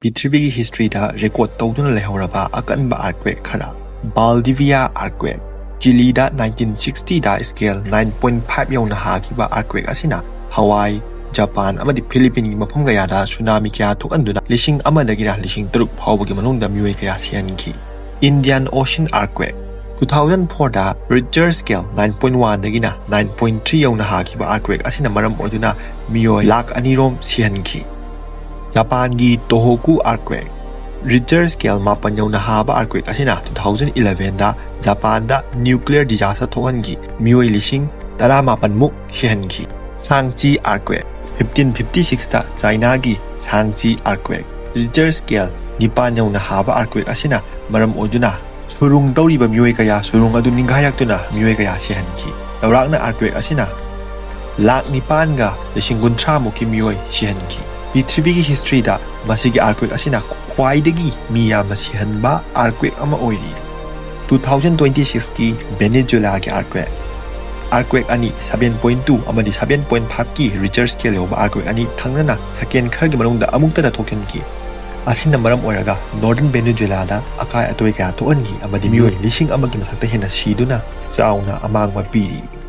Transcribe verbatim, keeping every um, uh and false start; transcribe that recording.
ꯄ꯭ꯔꯤꯊꯤꯕꯤꯒꯤ ꯍꯤꯁꯇ꯭ꯔꯤꯗ ꯔꯦꯀꯣꯔꯗ ꯇꯧꯗꯨꯅ ꯂꯩꯍꯧꯔꯕ ꯑꯀꯟꯕ ꯑꯥꯔꯊꯀ꯭ꯋꯦꯛ ꯈꯔ꯫ Valdivia earthquake. ꯆꯤꯂꯤꯗ ꯅꯥꯏꯟꯇꯤꯟ ꯁꯤꯛꯁꯇꯤꯗ ꯁ꯭ꯀꯦꯜ ꯅꯥꯏꯟ ꯄꯣꯏꯟ ꯐꯥꯏꯚ ꯌꯧꯅ ꯍꯥꯈꯤꯕ ꯑꯥꯔꯊꯀ꯭ꯋꯦꯛ ꯑꯁꯤꯅ ꯍꯋꯥꯏ, ꯖꯄꯥꯟ ꯑꯃꯗꯤ ꯐꯤꯂꯤꯄꯤꯟꯒꯤ ꯃꯐꯝ ꯀꯌꯥꯗ ꯁꯨꯅꯥꯃꯤ ꯀꯌꯥ ꯊꯣꯛꯍꯟꯗꯨꯅ ꯂꯤꯁꯤꯡ ꯑꯃꯗꯒꯤꯅ ꯂꯤꯁꯤꯡ ꯇꯔꯨꯛ ꯐꯥꯎꯕꯒꯤ ꯃꯅꯨꯡꯗ ꯃꯤꯑꯣꯏ ꯀꯌꯥ ꯁꯤꯍꯟꯈꯤ꯫ Indian ocean earthquake. Two thousand ꯐꯣꯔꯗ ꯔꯤꯛꯆꯔ ꯁ꯭ꯀꯦꯜ ꯅꯥꯏꯟ ꯄꯣꯏꯟ ꯋꯥꯟꯗꯒꯤꯅ ꯅꯥꯏꯟ ꯄꯣꯏꯟ ꯊ꯭ꯔꯤ ꯌꯧꯅ ꯍꯥꯈꯤꯕ ꯑꯥꯔꯊꯀ꯭ꯋꯦꯛ ꯑꯁꯤꯅ ꯃꯔꯝ ꯑꯣꯏꯗꯨꯅ ꯃꯤꯑꯣꯏ ꯂꯥꯈ ꯑꯅꯤꯔꯣꯝ ꯁꯤꯍꯟꯈꯤ꯫ ꯖꯄꯥꯟꯒꯤ ꯇꯣꯍꯣꯀꯨ ꯑꯥꯔꯊꯀ꯭ꯋꯦꯛ꯫ ꯔꯤꯛꯆꯔ ꯁ꯭ꯀꯦꯜ ꯃꯥꯄꯟ ꯌꯧꯅ ꯍꯥꯕ ꯑꯥꯔꯊꯀ꯭ꯋꯦꯛ ꯑꯁꯤꯅ ꯇꯨ ꯊꯥꯎꯖꯟ ꯏꯂꯚꯦꯟꯗ ꯖꯄꯥꯟꯗ ꯅ꯭ꯌꯨꯀ꯭ꯂꯤꯌꯔ ꯗꯤꯖꯥꯁꯇꯔ ꯊꯣꯛꯍꯟꯈꯤ꯫ ꯃꯤꯑꯣꯏ ꯂꯤꯁꯤꯡ ꯇꯔꯥꯃꯥꯄꯟ ꯃꯨꯛ ꯁꯤꯍꯟꯈꯤ꯫ ꯁꯥꯡꯆꯤ ꯑꯥꯔꯊꯀ꯭ꯋꯦꯛ꯫ ꯐꯤꯐꯇꯤꯟ ꯐꯤꯐꯇꯤ ꯁꯤꯛꯁꯇ ꯆꯥꯏꯅꯥꯒꯤ ꯁꯥꯡꯆꯤ ꯑꯥꯔꯊꯀ꯭ꯋꯦꯛ꯫ ꯔꯤꯛꯆꯔ ꯁ꯭ꯀꯦꯜ ꯅꯤꯄꯥꯟ ꯌꯧꯅ ꯍꯥꯕ ꯑꯥꯔꯊꯀ꯭ꯋꯦꯛ ꯑꯁꯤꯅ ꯃꯔꯝ ꯑꯣꯏꯗꯨꯅ ꯁꯨꯔꯨꯡ ꯇꯧꯔꯤꯕ ꯃꯤꯑꯣꯏ ꯀꯌꯥ ꯁꯨꯔꯨꯡ ꯑꯗꯨ ꯅꯤꯡꯒꯥꯏꯔꯛꯇꯨꯅ ꯃꯤꯑꯣꯏ ꯀꯌꯥ ꯁꯤꯍꯟꯈꯤ꯫ ꯆꯥꯎꯔꯥꯛꯅ ꯑꯥꯔꯊꯀ꯭ꯋꯦꯛ ꯑꯁꯤꯅ ꯂꯥꯈ ꯅꯤꯄꯥꯟꯒ ꯂꯤꯁꯤꯡ ꯀꯨꯟꯊ꯭ꯔꯥ ꯃꯨꯛꯀꯤ ꯃꯤꯑꯣꯏ ꯁꯤꯍꯟꯈꯤ꯫ ꯄ꯭ꯔꯤꯊꯤꯕꯤꯒꯤ ꯍꯤꯁꯇ꯭ꯔꯤꯗ ꯃꯁꯤꯒꯤ ꯑꯥꯔꯊꯀ꯭ꯋꯦꯛ ꯑꯁꯤꯅ ꯈ꯭ꯋꯥꯏꯗꯒꯤ ꯃꯤ ꯌꯥꯝꯅ ꯁꯤꯍꯟꯕ ꯑꯥꯔꯊꯀ꯭ꯋꯦꯛ ꯑꯃ ꯑꯣꯏꯔꯤ꯫ ꯇꯨ ꯊꯥꯎꯖꯟ ꯇ꯭ꯋꯦꯟꯇꯤ ꯁꯤꯛꯁꯀꯤ ꯚꯦꯅꯦꯖꯨꯂꯥꯒꯤ ꯑꯥꯔꯊꯀ꯭ꯋꯦꯛ꯫ ꯑꯥꯔꯊꯀ꯭ꯋꯦꯛ ꯑꯅꯤ, ꯁꯚꯦꯟ ꯄꯣꯏꯟ ꯇꯨ ꯑꯃꯗꯤ ꯁꯚꯦꯟ ꯄꯣꯏꯟ ꯐꯥꯏꯚꯀꯤ ꯔꯤꯛꯆꯔ ꯁ꯭ꯀꯦꯜ ꯌꯧꯕ ꯑꯥꯔꯊꯀ꯭ꯋꯦꯛ ꯑꯅꯤ ꯊꯪꯅꯅ ꯁꯦꯀꯦꯟ ꯈꯔꯒꯤ ꯃꯅꯨꯡꯗ ꯑꯃꯨꯛꯇꯗ ꯊꯣꯛꯍꯟꯈꯤ꯫ ꯑꯁꯤꯅ ꯃꯔꯝ ꯑꯣꯏꯔꯒ ꯅꯣꯔꯗꯔꯟ ꯚꯦꯅꯦꯖꯨꯂꯥꯗ ꯑꯀꯥꯏ ꯑꯇꯣꯏ ꯀꯌꯥ ꯊꯣꯛꯍꯟꯈꯤ ꯑꯃꯗꯤ ꯃꯤꯑꯣꯏ ꯂꯤꯁꯤꯡ ꯑꯃꯒꯤ ꯃꯊꯛꯇ ꯍꯦꯟꯅ ꯁꯤꯗꯨꯅ ꯆꯥꯎꯅ ꯑꯃꯥꯡꯕ ꯄꯤꯔꯤ꯫